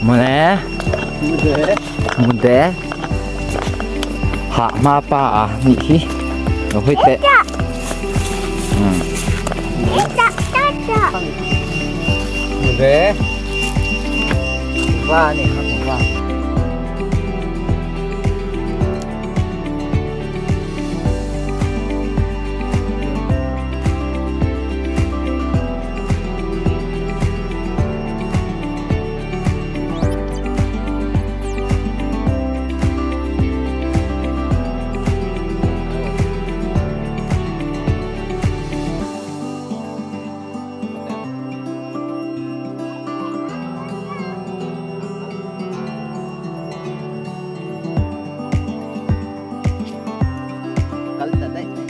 Mawle. Mute. Hah hma pa a nih hi. Lo hawi teh. Mute. Va ni kha va. Kal ta daih mai.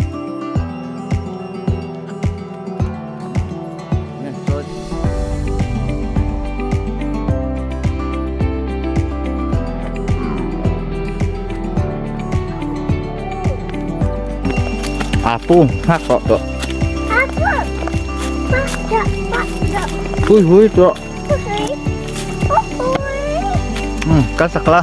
Apu, ngak kok tuh. Apu. Pak, pak, pak. Hui hui tuh. Hui. Hui. Kal sakla.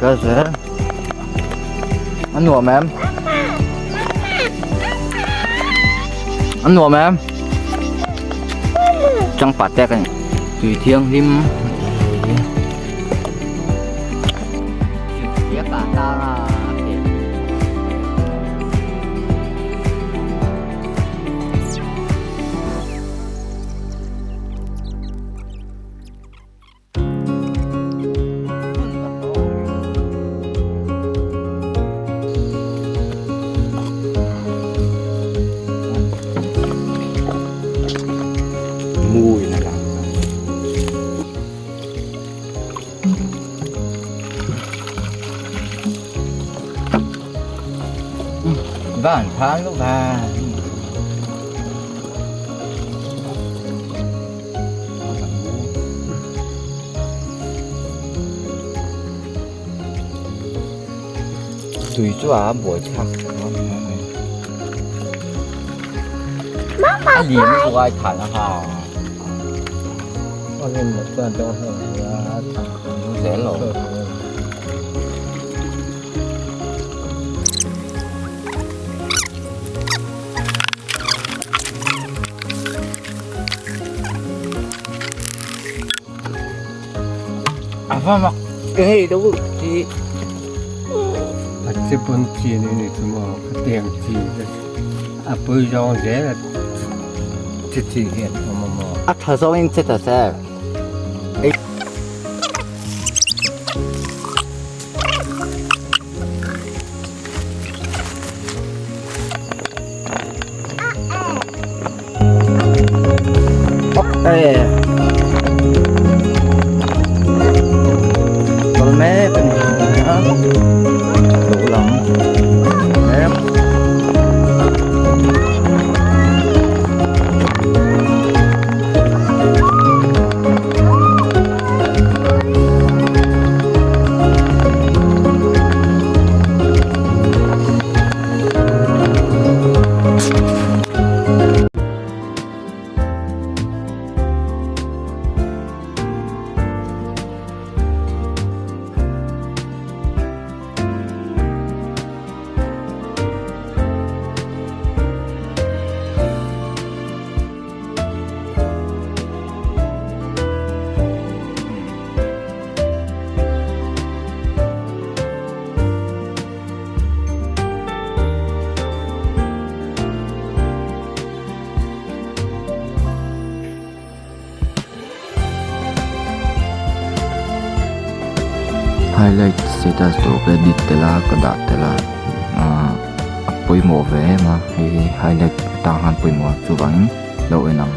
Ka zel. A nuam em? A nuam em? Changpat te ka ni. Tui thianghlim. Mùi là làm Vàng tháng lúc vàng. Tui chu a buai thlak a lian lutuk a i than a ha zel lo. A va mak hei do chi A chi bun chi ni ni chu maw a tiang chi a pui zawng zel a chi chi hian awm a maw. A tha zawng in che ta sir. Kal mek a ni a lo lang mek. Highlight status tur ka edit tel a ka dah tel a ahh a pawimawh ve em a hei hi highlight atang khan pawimawh a chuvangin lo en ang.